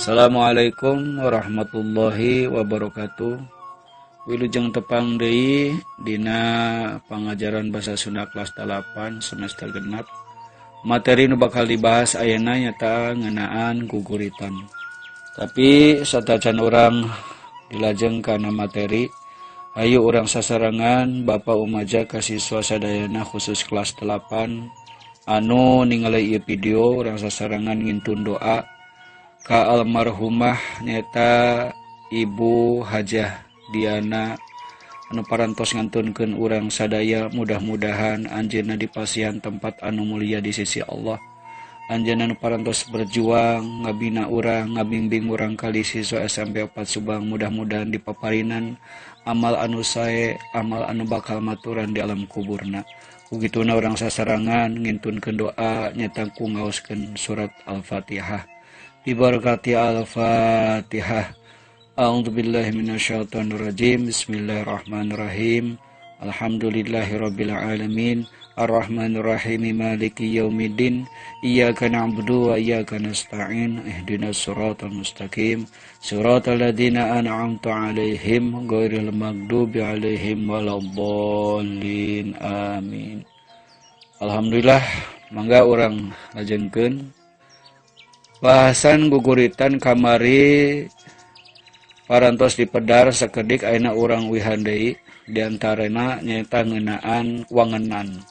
Assalamualaikum warahmatullahi wabarakatuh. Wilujeng tepang deui dina pangajaran bahasa Sunda kelas 8 semester genap. Materi nu bakal dibahas ayeuna nyata ngeunaan guguritan. Tapi satacan urang dilajeng kana materi, ayo urang sasarengan Bapak umaja ka siswa sadayana khusus kelas 8 anu ningali ieu video, urang sasarengan ngintun doa ka almarhumah nyata Ibu Hajah Diana anu parantos ngantunkeun urang sadaya. Mudah-mudahan anjeunna dipasihan tempat anu mulia di sisi Allah. Anjeunna nu parantos berjuang ngabina urang, ngabimbing urang kali siswa SMP 4 Subang, mudah-mudahan dipaparinan amal anu sae, amal anu bakal maturan di alam kuburna. Kugituna urang sasarangan ngintunkeun doa nyata ku ngaoskeun surat Al-Fatihah. Bibarakati Al-Fatihah. A'udzubillahi minasyaitonirrajim. Bismillahirrahmanirrahim. Alhamdulillahirabbil alamin. Arrahmanirrahim. Maliki yaumiddin. Iyyaka na'budu wa iyyaka nasta'in. Ihdinas siratal mustaqim. Siratal ladzina an'amta 'alaihim ghairil maghdubi 'alaihim waladdallin. Amin. Alhamdulillah, mangga urang lajengkeun bahasan guguritan kamari parantos dipedar sakedik, ayeuna urang uihan deui, diantarana nyaeta ngeunaan wangenan.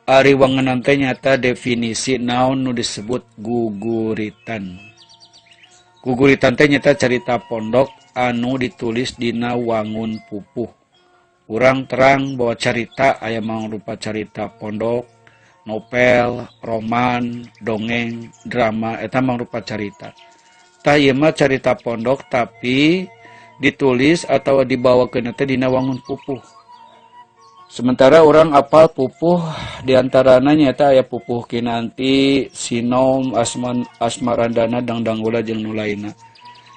Ari wangenan teh nyata definisi naon nu disebut guguritan. Guguritan teh nyata carita pondok anu ditulis dina wangun pupuh. Urang terang bahwa carita aya mangrupa carita pondok, novel, roman, dongeng, drama, eta mangrupa carita. Tah, ieu mah carita pondok tapi ditulis atau dibawakeun teh dina wangun pupuh. Sementara urang apal pupuh diantarana nyata aya pupuh Kinanti, Sinom, Asman, Asmarandana, Dangdanggula jeung nu lainna.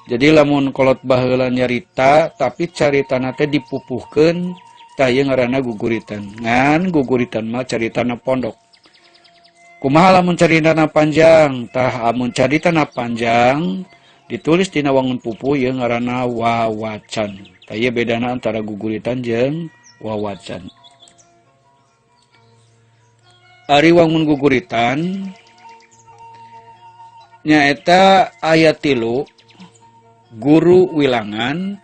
Jadi lamun kolot baheula nyarita tapi caritana teh dipupuhkeun, tah ieu ngaranna guguritan. Ngan guguritan mah caritana pondok. Kumaha lamun caritana panjang? Tah, amun caritana panjang ditulis dina wangun pupuh, ieu ngaranna wawacan. Tah, ieu bedana antara guguritan jeung wawacan. Ari wangun guguritan nyaeta aya 3: guru wilangan,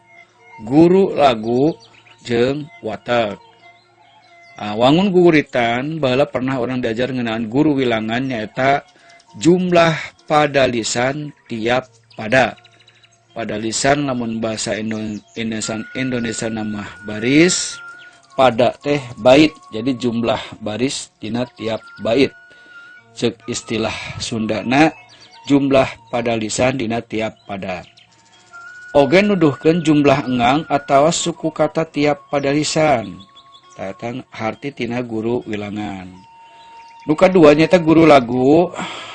guru lagu, jeung watek. Ah, wangun guguritan baheula pernah urang diajar ngeunaan guru wilangan nyaeta jumlah padalisan tiap pada. Padalisan lamun bahasa Indonesia, Indonesia nama baris, pada teh bait, jadi jumlah baris tina tiap bait. Cek istilah Sundana jumlah padalisan dina tiap pada. Oge nuduhkeun jumlah engang atau suku kata tiap padalisan. Tah, eta harti tina guru wilangan. Nu kadua nyata guru lagu,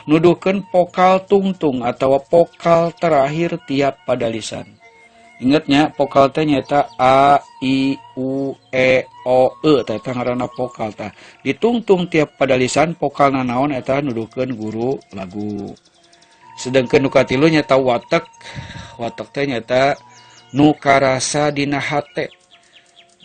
nuduhkeun vokal tungtung atau vokal terakhir tiap padalisan. Ingatnya, vokal teh nyata a, i, u, e, o, e, tah, eta ngaranna vokal. Tah, ditungtung tiap padalisan vokal nanaon, eta nuduhkeun guru lagu. Sedangkan nu katilu nyata watek. Watek teh nyata nu karasa dina hate.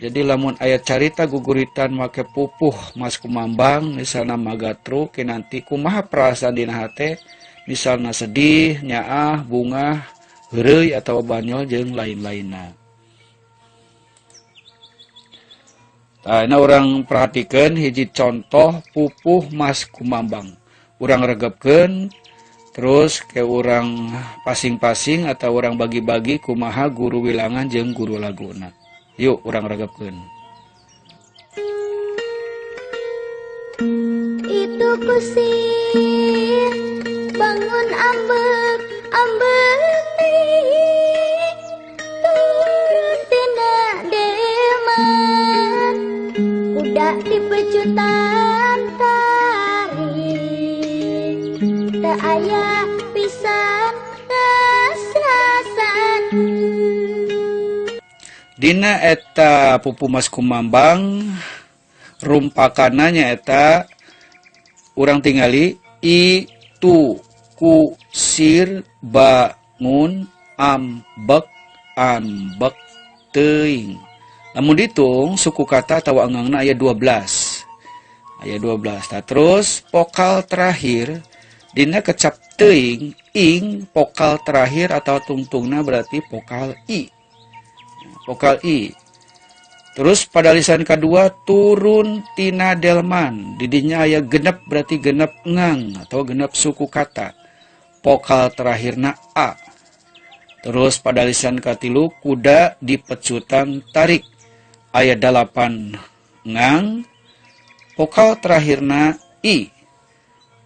Jadi lamun aya carita guguritan make pupuh Mas Kumambang, misalna Magatru, Kinanti, kumaha perasaan dina hate, misalna sedih, nyaah, bungah, heureuy atau banyol jeung lain-lainna. Nah, ini urang perhatikan hiji contoh pupuh Mas Kumambang. Urang regepkeun, terus ke urang pasing-pasing atau urang bagi-bagi kumaha guru wilangan jeung guru laguna. Yuk, urang regepkeun. Itu kusir bangun ambek ambek turun tina delman kuda dipecutan tarik teu aya pisan ras-rasan. Dina eta pupuh Mas Kumambang rumpakana nyaeta urang tingali itu ku sir bangun Ngun, ambek, ambek, teuing. Lamun ditung suku kata atawa enggangna aya 12. Aya 12. Tah, terus vokal terakhir dina kecap teuing ing, vokal terakhir atau tungtungna berarti vokal i. Vokal i. Terus pada lisan kedua turun tina delman. Didinya aya genep, berarti genep ngang atau genep suku kata. Vokal terakhirna a. Terus pada lisan katilu kuda dipecutan tarik. Aya 8 ngang. Vokal terakhirna i.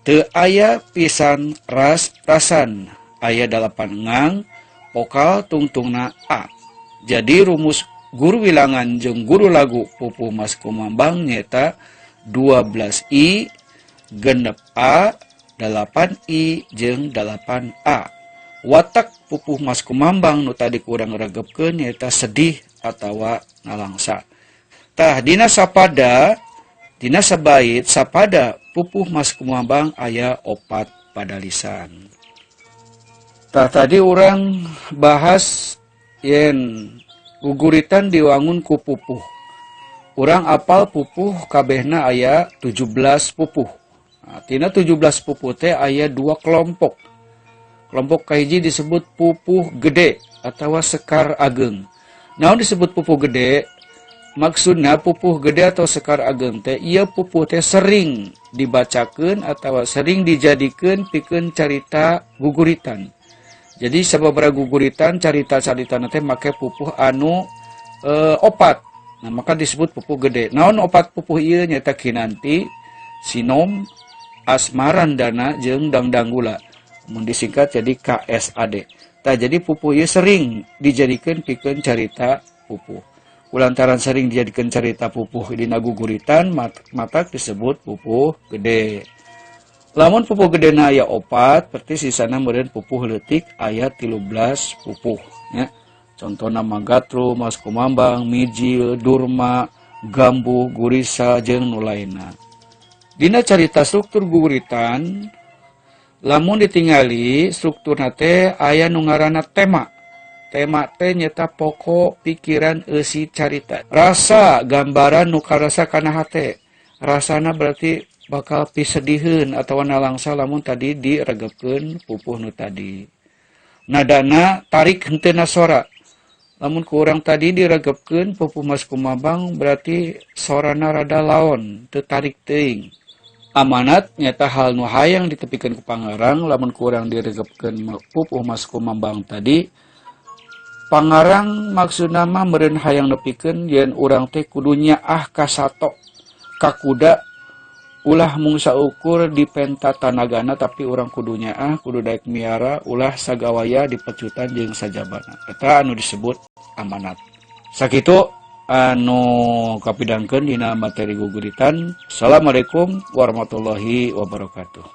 Teu aya pisan ras rasan. Aya 8 ngang. Vokal tungtungna a. Jadi rumus guru wilangan jeung guru lagu pupuh Maskumambang nyeta 12 i, genep a, 8 i, jeung 8 a. Watak pupuh Maskumambang nu tadi kurang regepkeun nyeta sedih atawa nalangsa. Tah, dina sapada, dina sabait sapada pupuh Maskumambang aya 4 padalisan. Tah, tadi urang bahas yen guguritan diwangun ku pupuh. Urang apal pupuh kabehna aya 17 pupuh. Nah, tina 17 pupuh teh aya 2 kelompok. Kelompok kahiji disebut pupuh gede atawa sekar ageng. Naon disebut pupuh gede? Maksudna pupuh gede atau sekar ageng teh ieu pupuh teh sering dibacakeun atawa sering dijadikeun pikeun carita guguritan. Jadi sababaraha guguritan carita-carita teh make pupuh anu opat. Nah, maka disebut pupuh gede. Naon opat pupuh ieu nyaeta Kinanti, Sinom, Asmarandana jeung Dangdanggula. Mun disingkat jadi KSAD. Tah, jadi pupuh ieu sering dijadikeun pikeun carita pupuh. Kulantaran sering dijadikeun carita pupuh dina guguritan, matak disebut pupuh gede. Lamun pupuh gedena aya 4, berarti sisana meureun pupuh leutik aya 13 pupuh, ya. Contohna Magatru, Maskumambang, Mijil, Durma, Gambuh, Gurisa jeung nu lainna. Dina carita struktur guguritan, lamun ditingali strukturna teh aya nu ngaranna tema. Tema teh nyata pokok pikiran eusi carita. Rasa gambaran nu karasa kana hate. Rasana berarti bakal pisediheun atawa nalangsa lamun tadi diregepkeun pupuh nu tadi. Nadana tarik henteu sora. Lamun ku urang tadi diregepkeun pupuh Maskumambang berarti sorana rada laon, teu tarik teuing. Amanat nyata hal nu hayang ditepikeun ku pangarang lamun ku urang diregepkeun pupuh Maskumambang tadi. Pangarang maksudna mah meureun hayang nepikeun yen urang teh kudu nyaah ka sato, ka kuda, ulah mung saukur dipenta tanagana tapi urang kudu nyaah, kudu daek miara, ulah sagawaya dipecutan jeung sajabana. Eta anu disebut amanat. Sakitu anu kapidangkeun dina materi guguritan. Assalamualaikum warahmatullahi wabarakatuh.